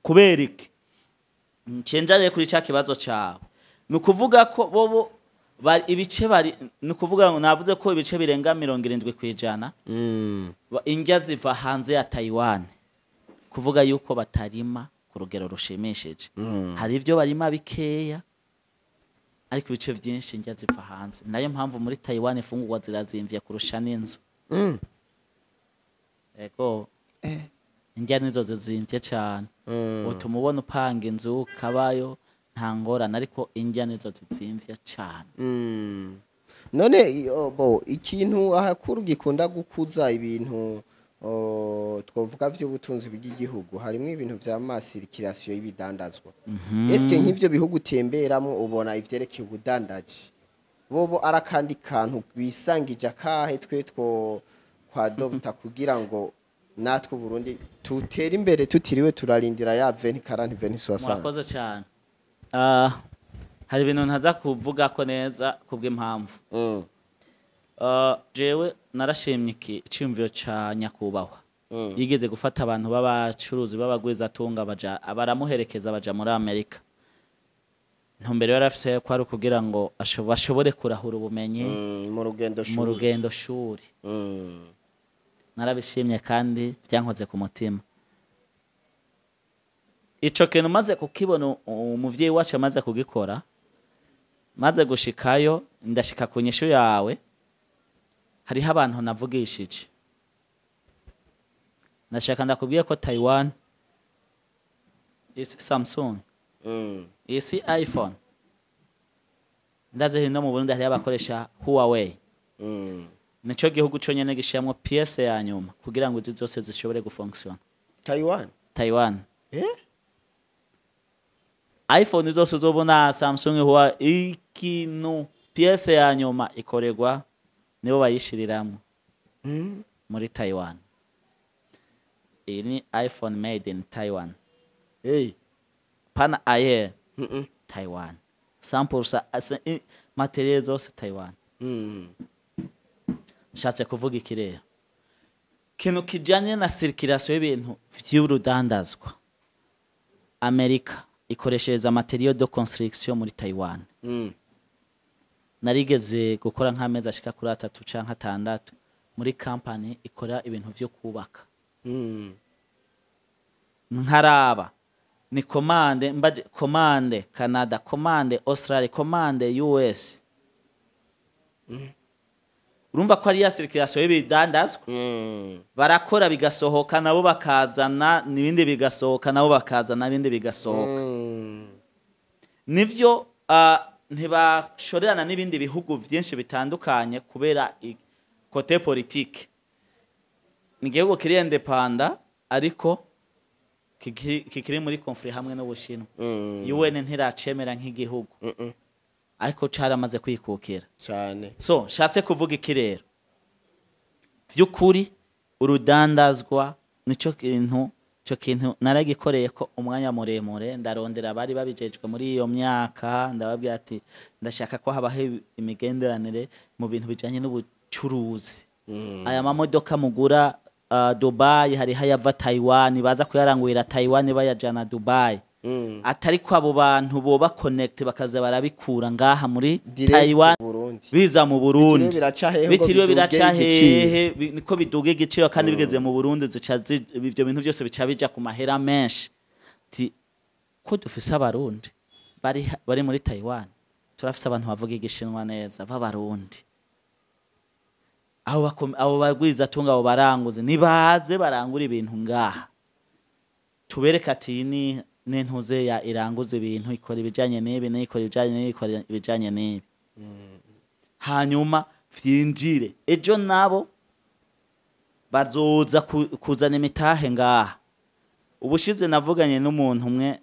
Kubera iki? Ncenja rero kuri ca kibazo cawe, ni ukuvuga ko bobo Bari ibice bari, ni ukuvuga ngo navuze ko ibice birenga 70% indya ziva hanze ya Taiwan. Kuvuga yuko batarima ku rugero rushimishije. Hari ibyo barima bikeya, ariko ibice byinshi indya ziva hanze. Nayo mpamvu muri Taiwan imfungurwa zirazimvye kurusha n'inzu. Ego. Indya nizo zizimvye cane. Utuma ubona upanga inzu kabayo nta ngorane, ariko indya nizo zizimvye cane. None bo ikintu ahakuru gikunda gukuza ibintu, twovuga vy'ubutunzi bw'igihugu, harimwo ibintu vya ma circulation y'ibidandazwa. Eske nk'ivyo bihugu utemberamo ubona ivyerekeye ubudandaji, bobo arakandi kantu bisangije akahe twe two kwadopta kugira ngo natwe Burundi tutere imbere tutiriwe turarindira ya 20 40 20 60? Murakoze cyane. Hari ibintu ntaza kuvuga ko neza kubw'impamvu. Jewe narashimye iki iciyumviro ca nyakubahwa. Yigeze gufata abantu b'abacuruzi b'abagwizatunga, baja baramuherekeza, baja muri Amerika. Ntumbero yari afise ko ari ukugira ngo bashobore kurahura ubumenyi mu rugendo mu shuri. rugendo shuri. Narabishimye kandi byankoze ku mutima. Ico kintu maze kukibona, umuvyeyi wacu amaze kugikora, maze gushikayo, ndashika ku nyishu yawe. Hariho abantu navugishije, ndashaka ndakubwiye ko Taiwan is Samsung, isi iPhone, ndaze hino mu Burundi hariho abakoresha Huawei. Nico gihugu conyene gishiramwo pièce ya nyuma kugira ngo izi zose zishobore gufonctiona. Taiwan? Taiwan. Eh? iPhone zose uzobona, Samsung, Huawei, ikintu pièce ya nyuma ikorerwa, nibo bayishiriramwo muri Taiwan. Iyi ni iPhone made in Taiwan. Hey. Pana aye. Taiwan 100%, matériel zose Taiwan. Nshatse kuvuga iki rero? Kintu kijanye na circulation y'ibintu vy'urudandazwa, Amerika ikoreshereza matériaux de construction muri Taiwan. Narigeze gukora nk'amezi ashika kuri 3 canke 6 muri company ikora ibintu vyo kubaka. Nkaraba ni commande, mbaje commande Canada, commande Australia, commande US. Urumva ko ari ya circulation y'ibidandazwa. Barakora bigasohoka, nabo bakazana n'ibindi, bigasohoka, nabo bakazana n'ibindi, bigasohoka. Nivyo, ntibashorerana n'ibindi bihugu vyinshi bitandukanye kubera côté politique. Ni igihugu kiri indépendant, ariko kikiri muri conflit hamwe n'Ubushinwa. UN ntiracemera nk'igihugu, ariko caramaze kwikukira. Cyane. So nshatse kuvuga iki rero? Vy'ukuri urudandazwa nico kintu, ico kintu naragikoreye ko umwanya muremure. Ndarondera abari babijejwe muri iyo myaka, ndababwira ati ndashaka ko habaho imigenderanire mu bintu bijanye n'ubucuruzi. Aya mamodoka mugura Dubai, hariho ayava Taiwan, baza kuyarangurira Taiwan bayajana Dubai. Atari ko abo bantu boba connect, bakaza barabikura ngaha muri Direct Taiwan Burundi. biza mu Burundi. Bitiriwe biraca hehe ngo Bitiriwe biduge biraca igiciro. hehe, niko biduga igiciro, kandi bigeze mu Burundi zica ivyo bintu byose bica bija ku mahera menshi. Ti ko dufise Abarundi bari muri Taiwan, turafise abantu bavuga Igishinwa neza b'Abarundi, abo bagwiza tunga, abo baranguze, nibaze barangura ibintu ngaha, tubereke ati iyi ni n'intuze ya iranguza ibintu, ikora ibijanye n'ibi, n'ikora ibijanye n'ibi, ikora ibijanye n'ibi, hanyuma vyinjire. Ejo nabo bazoza kuzana imitahe ngaha. Ubushize navuganye n'umuntu umwe,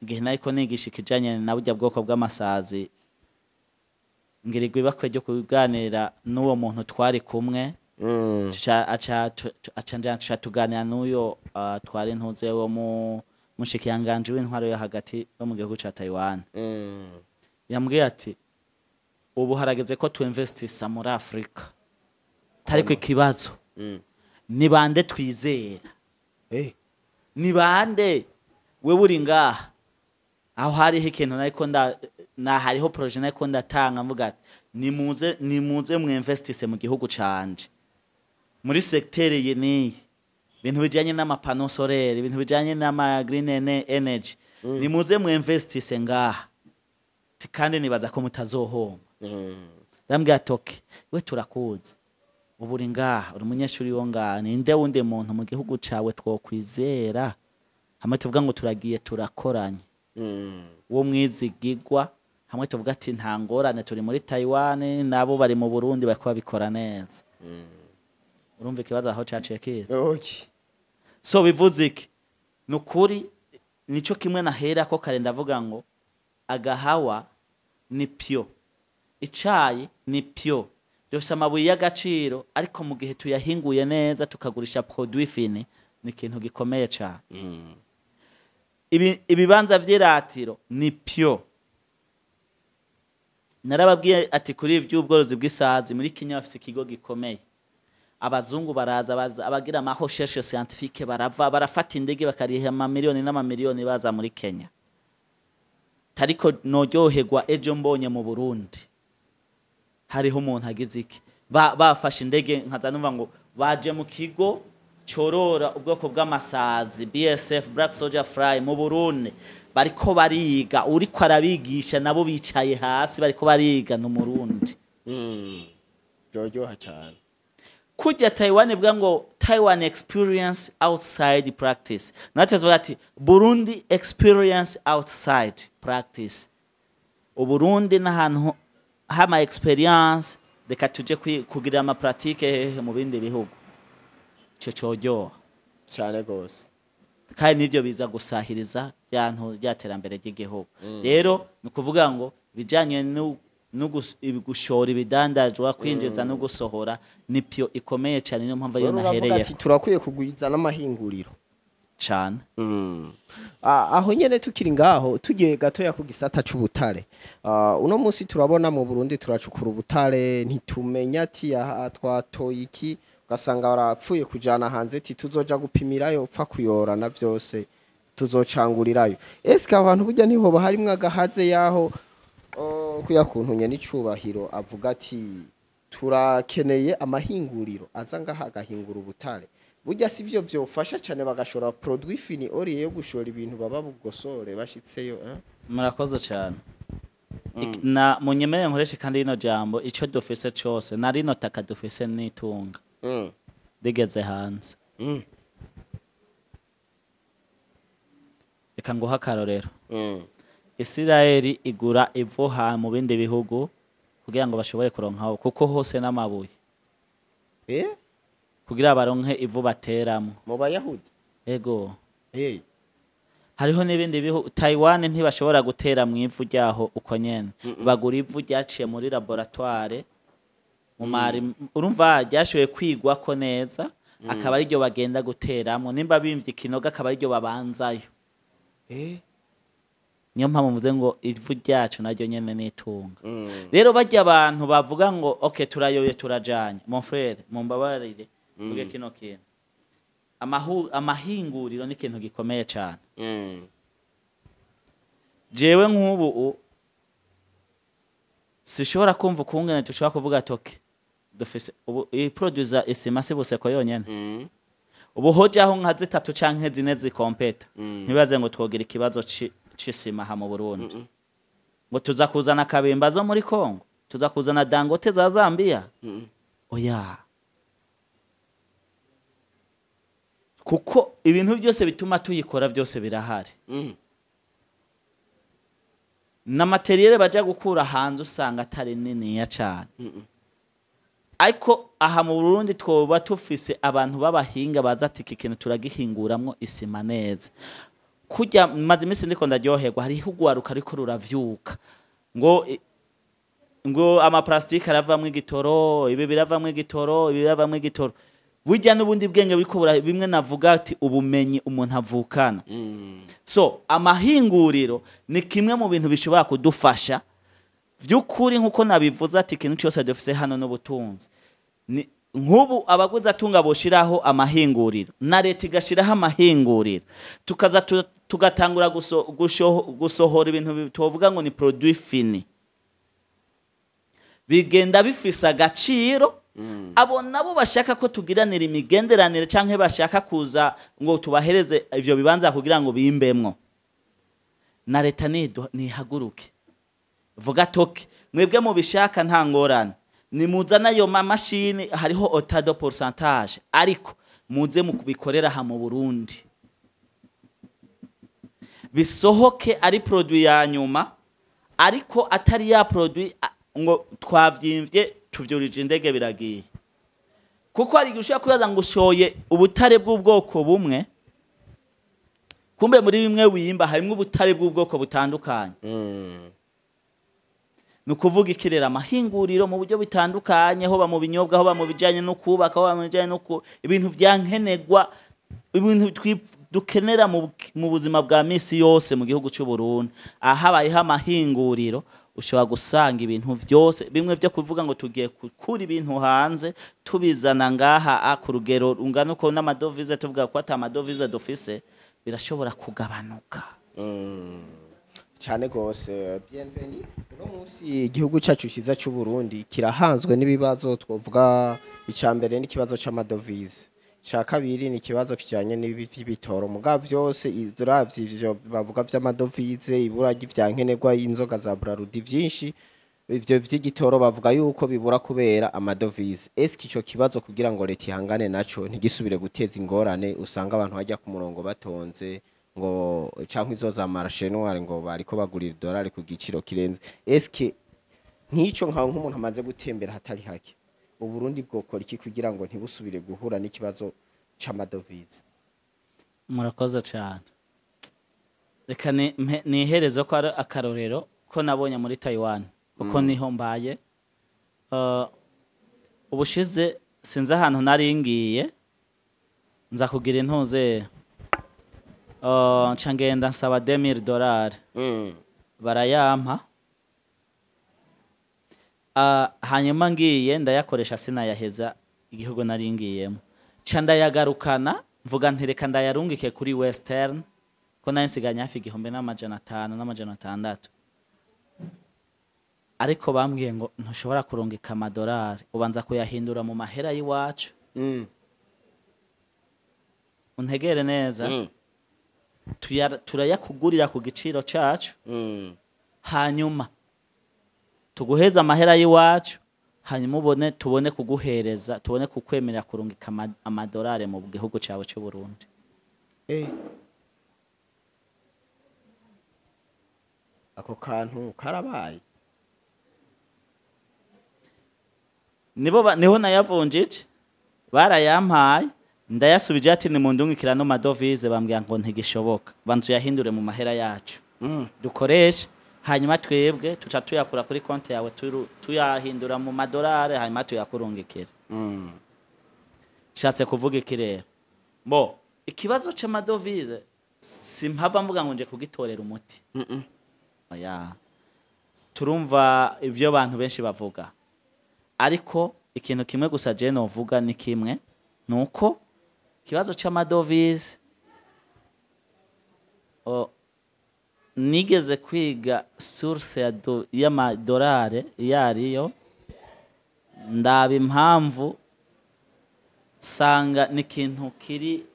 igihe nariko nigisha ikijanye na burya bwoko bw'amasazi, ngirirwa ibakwe ryo kuganira n'uwo muntu twari kumwe. Aca njana, tuca tuganira n'uyo, twari ntuze wo mu mushikiranganji w'intwaro yo hagati wo mu gihugu ca Taiwan. Yambwiye ati ubu harageze ko tuinvestisa muri Afrika, tariko ikibazo ni bande twizera? Ni bande? Wewe uri ngaha, aho hariho ikintu nariko nda Na hariho projet nako ndatanga, mvuga ati nimuze, nimuze mwinvestisse mu gihugu canje muri secteur iyi n'iyi, ibintu bijanye n'ama panneaux solaires, ibintu bijanye n'ama green energy, nimuze mwinvestisse ngaha. Ati, kandi nibaza ko mutazohomba. Ndambwira ati okay, we turakuzi, ubu uri ngaha, uri umunyeshuri wo ngaha, ninde wundi muntu mu gihugu cawe twokwizera hamwe tuvuga ngo turagiye turakoranye, uwo mwizigigwa, hamwe tuvuga ati nta ngorane, turi muri Taiwan nabo bari mu Burundi, bariko babikora neza? Urumva ikibazo aho caciye kiza. So bivuze iki? Ni ukuri nico kimwe nahera ko kare ndavuga ngo agahawa ni pyo, icayi ni pyo, dufise amabuye y'agaciro, ariko mu gihe tuyahinguye neza tukagurisha produit fini, ni ikintu gikomeye cane. Ibibanza vy'iratiro ni pyo. Narababwiye ati kuri ivy'ubworozi bw'isazi muri Kenya bafise ikigo gikomeye, abazungu baraza, baza abagira ama recherche scientifique, barava barafata indege bakariha amamiliyoni n'amamiliyoni baza muri Kenya. Tariko noryoherwa ejo mbonye mu Burundi hariho umuntu agize iki, bafashe indege, nkaza numva ngo baje mu kigo cyorora ubwoko bw'amasazi BSF, Black Soldier Fly, mu Burundi, bariko bariga, uriko arabigisha nabo bicaye hasi bariko bariga, ni Umurundi. Byoryoha cyane. Kujya Taiwan ivuga ngo "Taiwan experience outside practice", natwe tuvuga ati "Burundi experience outside practice". Uburundi n'ahantu hama experience, reka tuje kugira ama pratique hehe mu bindi bihugu. Ico coryoha. Cyane gose. Kandi nivyo biza gusahiriza rya terambere ry'igihugu. Rero ni ukuvuga ngo ibijanye no gushora ibidandazwa, kwinjiza no gusohora, ni pyo ikomeye cyane, niyo mpamvu ariyo Rero uravuga nahereye. ati turakwiye kugwiza n'amahinguriro. Cane. Aho nyene tukiri ngaho, tugiye gatoya ku gisata c'ubutare. Uno munsi turabona mu Burundi turacukura ubutare, ntitumenya ati aha twatoye iki, ugasanga barapfuye kujana hanze, ati tuzoja gupimirayo, upfa kuyorana vyose tuzocangurirayo. Eske abo bantu burya niho harimwo agahaze yaho, kuya kuntu nyene icubahiro avuga ati turakeneye amahinguriro aza ngaha agahingura ubutare, burya si vyo vyofasha cane bagashora produit fini au lieu yo gushora ibintu baba bugosore bashitseyo, eh? Murakoze cyane. Na munyemere nkoreshe kandi rino jambo, ico dufise cose na rino taka dufise n'itunga rigeze hanze. Reka nguhe akarorero. Isirayeli igura ivu ha mu bindi bihugu kugira ngo bashobore kuronkaho, kuko hose n'amabuye, kugira baronke ivu bateramwo. Mu bayahudi? Ego. Hariho n'ibindi bihugu, Taiwan ntibashobora gutera mu ivu ryaho uko nyene, bagura ivu ryaciye muri laboratoire mu mari, urumva ryashoboye kwigwako neza, akaba ariryo bagenda guteramwo. Nimba bimvye ikinogo, akaba ariryo babanzayo. Niyo mpamvu mvuze ngo ivu ryacu naryo nyene n'itunga. Rero barya abantu bavuga ngo okay, turayoye, turajanye, mon frère, mumbabarire mvuge kino kintu. Amahinguriro ni ikintu gikomeye cane. Jewe nk'ubu sishobora kumva ukungene dushobora kuvuga ati okay, dufise ubu iproduza isima si Buseko yonyene. Ubu hojaho nka zitatu canke zine zikompeta, ntibaze ngo twogira ikibazo c'isima ha mu Burundi, ngo tuza kuzana Kabimba zo muri Kongo, tuza kuzana Dangote za Zambia. Oya, kuko ibintu byose bituma tuyikora byose birahari. Na matériel baja gukura hanze usanga atari niniya cane. Ariko aha mu Burundi twoba tufise abantu b'abahinga baza ati iki kintu turagihinguramwo isima neza. Kurya maze iminsi ndiko ndaryoherwa, hariho ugwaruka ariko ruravyuka ngo ama plastique aravamwo igitoro, ibi biravamwo igitoro, ibi biravamwo igitoro. Burya n'ubundi bwenge buriko bimwe navuga ati ubumenyi umuntu avukana. So amahinguriro ni kimwe mu bintu bishobora kudufasha vy'ukuri, nkuko nabivuze ati ikintu cyose dufise hano n'ubutunzi ni Nk'ubu abagwizatunga boshiraho amahinguriro, na leta igashiraho amahinguriro, tukaza tugatangura gusohora ibintu tuvuga ngo ni produit fini, bigenda bifise agaciro. Abo nabo bashaka ko tugiranira imigenderanire canke bashaka kuza ngo tubahereze ivyo bibanza kugira ngo bimbemwo, na leta nihaguruke, vuga toke: "Mwebwe mubishaka, nta ngorane, nimuzana ayo mamashini, hariho autant de pourcentage, ariko muze mubikorera aha mu Burundi, bisohoke ari produit ya nyuma, ariko atari ya produit ngo twavyimvye, tuvyurije indege, biragiye." Kuko hari igihe ushobora kwibaza ngo ushoye ubutare bw'ubwoko bumwe, kumbe muri bimwe wimba harimwo ubutare bw'ubwoko butandukanye. Ni ukuvuga ikirera amahinguriro mu buryo butandukanye, hoba mu binyobwa, hoba mu bijyanye no kubaka, hoba mu bijyanye no ku ibintu bya nkenerwa, ibintu dukenera mu buzima bwa misi yose mu gihugu cy'u Burundi. Ahabayeho amahinguriro, ushobora gusanga ibintu byose bimwe byo kuvuga ngo tugiye gukura ibintu hanze tubizana ngaha ku rugero rungana uko, n'amadovize tuvuga ko ata amadovize dufise, birashobora kugabanuka. Cyane gose, Bienvenue. Uno munsi igihugu cyacu cyiza cy'u Burundi kirahanzwe n'ibibazo. Twovuga icya mbere n'ikibazo c'amadovize, icya kabiri ni ikibazo kijanye n'iby'ibitoro. Muga vyose uravye, ivyo bavuga vy'amadovize, ibura ry'ivya nkenerwa, inzoga za Brarudi, vyinshi, ivyo vy'igitoro bavuga yuko bibura kubera amadovize. Eske ico kibazo, kugira ngo leta ihangane naco ntigisubire guteza ingorane, usanga abantu bajya ku murongo batonze ngo canke izo za marché noir, ngo bariko bagurira idolari ku giciro kirenze, eske nk'ico, nkaho nk'umuntu amaze gutembera hatari hake, Uburundi bwokora iki kugira ngo ntibusubire guhura n'ikibazo c'amadovize? Murakoze cyane. Reka nihereze ko ari akarorero ko nabonye muri Taiwan, kuko niho mbaye. Ubushize sinzi ahantu nari ngiye, nza kugira intuze, nca ngenda nsaba 2000 dolari, barayampa. Hanyuma ngiye ndayakoresha, sinayaheza igihugu nari ngiyemo, nca ndayagarukana, mvuga nti reka ndayarungike kuri Western, ko nari nsiganye hafi 1500 n'600. Ariko bambwiye ngo ntushobora kurungika amadolari, ubanza kuyahindura mu mahera y'iwacu. Untegere neza. Turayakugurira ku giciro cacu, hanyuma tuguheza amahera y'iwacu, hanyuma ubone tubone kuguhereza, tubone kukwemerera kurungika amadolari mu gihugu cyawe cy'u Burundi. Ako kantu karabaye? Nibo niho nayavunjije, barayampaye, ndayasubije ati nimundungikira no madovize, bambwira ngo ntigishoboka, banza uyahindure mu mahera yacu dukoresha, hanyuma twebwe tuca tuyakura kuri konti yawe, tuyahindura mu madolari, hanyuma tuyakurungikira. Nshatse kuvuga iki rero? Bo ikibazo c'amadovize simpava mvuga ngo nje kugitorera umuti. Oya, turumva ivyo abantu benshi bavuga, ariko ikintu kimwe gusa je novuga ni kimwe, nuko ikibazo c'amadovize, nigeze kwiga source y'amadolari iyo ariyo, ndaba impamvu, sanga ni ikintu kiri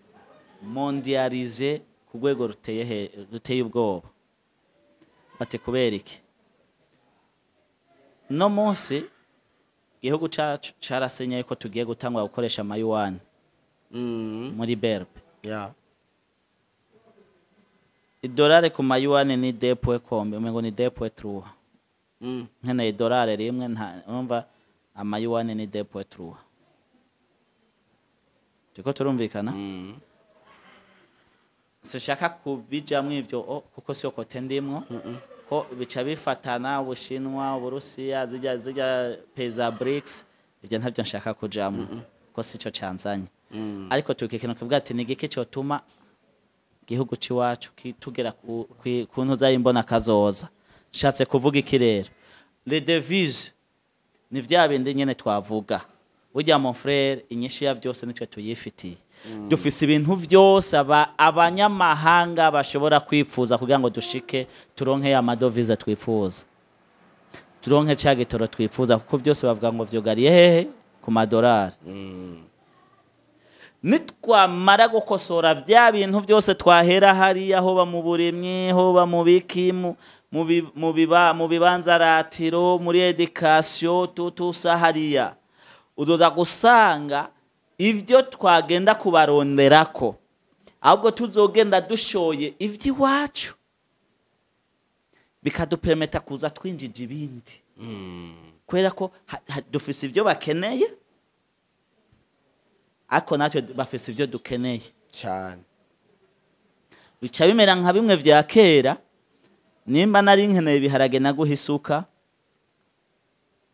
mondialisé ku rwego ruteye ubwoba. Bati kubera iki? No munsi igihugu cacu carasenye yuko tugiye gutangura gukoresha amayuwani muri BRB. Idolari ku mayuwani ni 2 point combien? Umengo ni 2.3. Nkeneye idolari rimwe, nta urumva amayuwani ni 2.3. Turiko turumvikana? Sinshaka kubijamwo ivyo kuko siyo côté ndimwo, ko bica bifatana Ubushinwa, Uburusiya, zirya pays za BRICS. Ibyo ntabyo nshaka kujamwo ko sico canzanye. Ariko tuki ikintu kivuga ati ni igiki cotuma igihugu c'iwacu tugera ku ntuza y'imbona kazoza. Nshatse kuvuga iki rero? Les devises ni vya bindi nyene twavuga. Burya, mon frère, inyishu ya byose nitwe tuyifitiye. Dufise ibintu byose abanyamahanga bashobora kwipfuza kugira ngo dushike turonke ya madovize twifuza, turonke ca gitoro twifuza, kuko byose bavuga ngo vyugariye hehe? Ku madolari. Nitwamara gukosora bya bintu byose twahera hariya, hoba mu burimyi, hoba mu biki, mu bibanza ratiro, muri éducation, tutusa hariya, uzoza gusanga ibyo twagenda kubaronderako ahubwo tuzogenda dushoye iby'iwacu, bikadupermeta kuza twinjija ibindi, kubera ko dufise ibyo bakeneye, ariko natwe bafise ibyo dukeneye. Cyane. Bica bimera nka bimwe vya kera: nimba nari nkeneye ibiharage, naguha isuka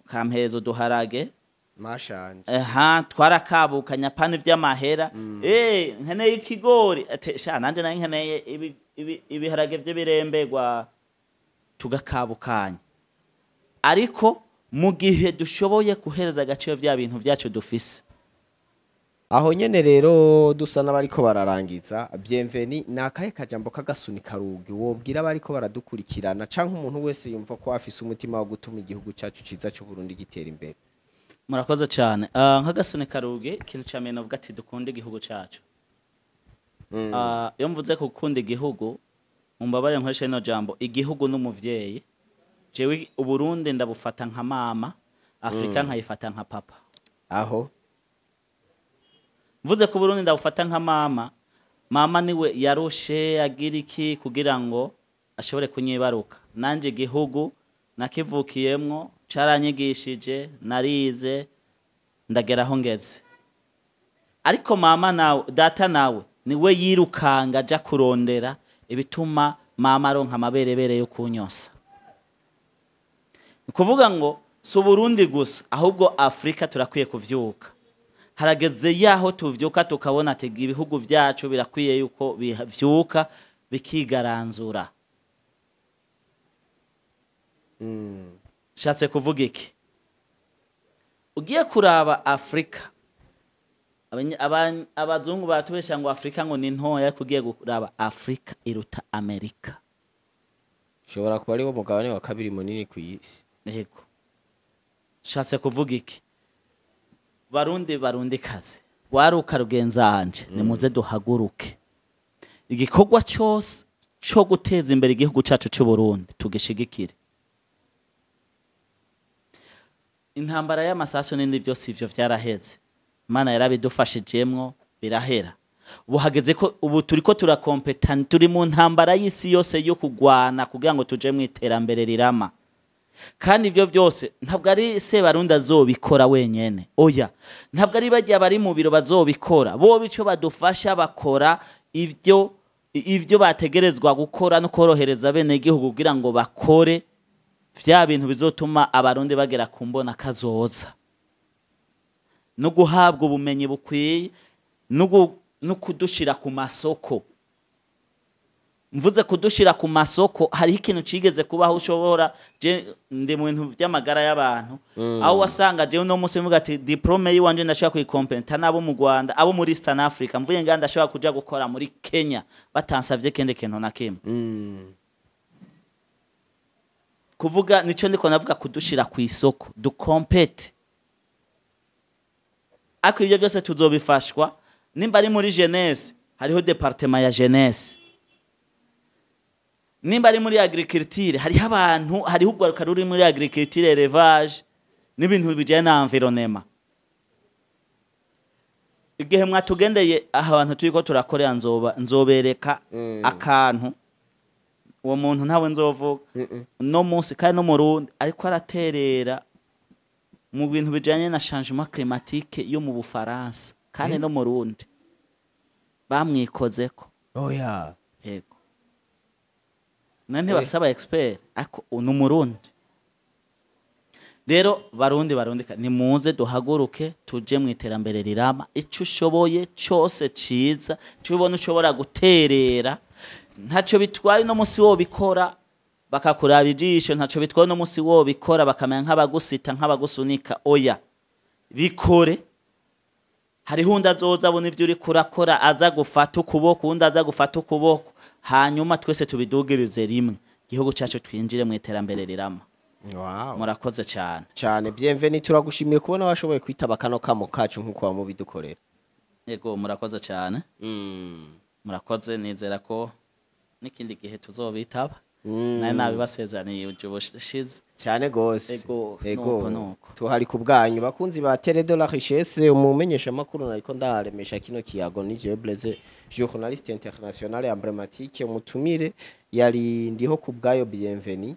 ukampereza uduharage. Mashanje. Aha twarakabukanya pani vy'amahera. Nkeneye ikigori, ate sha nanje nari nkeneye ibiharage vy'ibirembegwa, tugakabukanya. Ariko mu gihe dushoboye guhereza agaciro vya bintu vyacu dufise. Aho nyene rero dusa n'abariko bararangiza, Bienvenu, ni akahe kajambo k'agasunika rugi wobwira abariko baradukurikirana, canke umuntu wese yumva ko afise umutima wo gutuma igihugu cacu ciza c'u Burundi gitera imbere? Murakoze cyane. Nk'agasunika rugi, ikintu ca mbere novuga ati dukunde igihugu cacu. Iyo mvuze gukunda igihugu, mumbabare nkoreshe rino jambo, igihugu n'umuvyeyi. Jewe Uburundi ndabufata nka mama, Afrika nkayifata nka papa. Aho. Mvuze ko Burundi ndabufata nka mama, mama niwe yarushe agira iki kugira ngo ashobore kunyibaruka. Nanje igihugu nakivukiyemwo caranyigishije, narize, ndagera aho ngeze. Ariko mama nawe, data nawe niwe yirukanga aja kurondera ibituma mama aronka amaberebere yo kunyosa. Ni kuvuga ngo si Uburundi gusa, ahubwo Afrika turakwiye kuvyuka. Harageze yaho tuvyuka tukabona ati ibihugu vyacu birakwiye yuko bivyuka bikigaranzura. Shatse kuvuga iki? Ugiye kuraba Afrika, abazungu batubesha ngo Afrika ngo ni ntoya, ariko ugiye kuraba Afrika iruta Amerika. Ushobora kuba ari wo mugabane wa kabiri munini ku isi. Yego. Shatse kuvuga iki? Barundi, Barundi kazi, waruka rugenzanje, nimuze duhaguruke, igikorwa cyose cyo guteza imbere igihugu cyacu cy'u Burundi tugishigikire. Intambara y'amasasu n'indi byose, ivyo vyaraheze, Imana yarabidufashijemwo birahera. Ubu hageze ko ubu turiko turakompeta, turi mu ntambara y'isi yose yo kugwana kugira ngo tuje mu iterambere rirama. Kandi ibyo byose ntabwo ari Sebarundi azobikora wenyene, oya, ntabwo ari bajya bari mu biro bazobikora. Bo bico badufasha, bakora ivyo bategerezwa gukora no korohereza bene igihugu kugira ngo bakore vya bintu bizotuma Abarundi bagera ku mbona kazoza, no guhabwa ubumenyi bukwiye, no kudushira ku masoko. Mvuze kudushira ku masoko, hariho ikintu cigeze kubaho. Ushobora, je ndi mu bintu by'amagara y'abantu, aho wasanga jewe uno munsi mvuga ati diplôme yiwanje ndashobora kuyikompeta n'abo mu Rwanda, abo muri Eastern Africa, mvuye ngaha ndashobora kuja gukora muri Kenya batansavye kende kintu na kimwe. Kuvuga nico ndiko navuga, kudushira ku isoko dukompete. Ariko ibyo byose tuzobifashwa nimba ari muri jeunesse, hariho département ya jeunesse; nimba ari muri agriculture, hariho abantu, hariho urwaruka ruri muri agriculture, élevage n'ibintu bijyanye na environnement. Igihe mwatugendeye aha hantu turiko turakorera, nzoba nzobereka akantu. Uwo muntu ntawe nzovuga no munsi, kandi no mu Rundi, ariko araterera mu bintu bijanye na changement climatique yo mu Bufaransa, kandi no mu Rundi bamwikozeko. Oya. Yego, none bafise aba expert, ariko ni Umurundi. Rero Barundi, Barundi, nimuze duhaguruke tuje mu iterambere rirama. Ico ushoboye cyose ciza, ico ubona ushobora guterera, ntacyo bitwaye uno munsi wobikora bakakuraba ijisho, ntacyo bitwaye uno munsi wobikora bakamenya nk'abagusita, nk'abagusunika, oya, bikore. Hariho undi azoza abona ivyo uriko urakora, aza gufata ukuboko, undi aza gufata ukuboko, hanyuma twese tubidugirize rimwe, igihugu cacu twinjire mu iterambere rirama. Murakoze cyane. Cyane, Bienvenue, turagushimiye kubona washoboye kwitaba kano kamo kacu nk'uko wamubidukorera. Yego, murakoze cyane. Murakoze, nizera ko n'ikindi gihe tuzobitaba. Nari nabibasezeraniye uje ubushize. Cyane gose. Ego, Ego. Nuko nuko. Tuhari ku bwanyu, bakunzi ba Tele de la Richesse. Umumenyesha makuru nariko ndaremesha kino kiyago ni jewe Blaise, journaliste international emblématique. Umutumire yari Ndiho ku bwayo Bienvenue.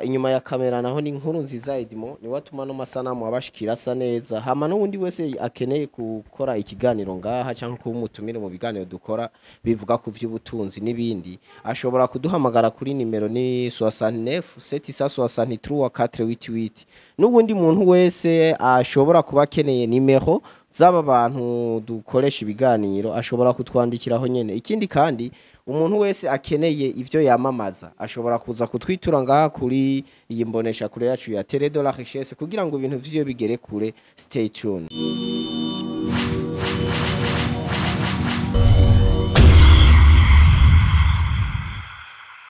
Inyuma ya kamera naho ni Inkuru Nziza Edmo, ni watuma no masanamu abashikira asa neza. Hama n'uwundi wese akeneye gukora ikiganiro ngaha cyangwa kuba umutumire mu biganiro dukora bivuga ku vy'ubutunzi n'ibindi, ashobora kuduhamagara kuri nimero ni 69 763 488. N'ubundi muntu wese ashobora kuba akeneye nimero z'aba bantu dukoresha ibiganiro, ashobora kutwandikiraho nyene. Ikindi kandi, umuntu wese akeneye ivyo yamamaza ashobora kuza kutwitura ngaha kuri iyi mbonesha kure yacu ya Tele de la Richesse kugira ngo ibintu vyiwe bigere kure. Stay tuned.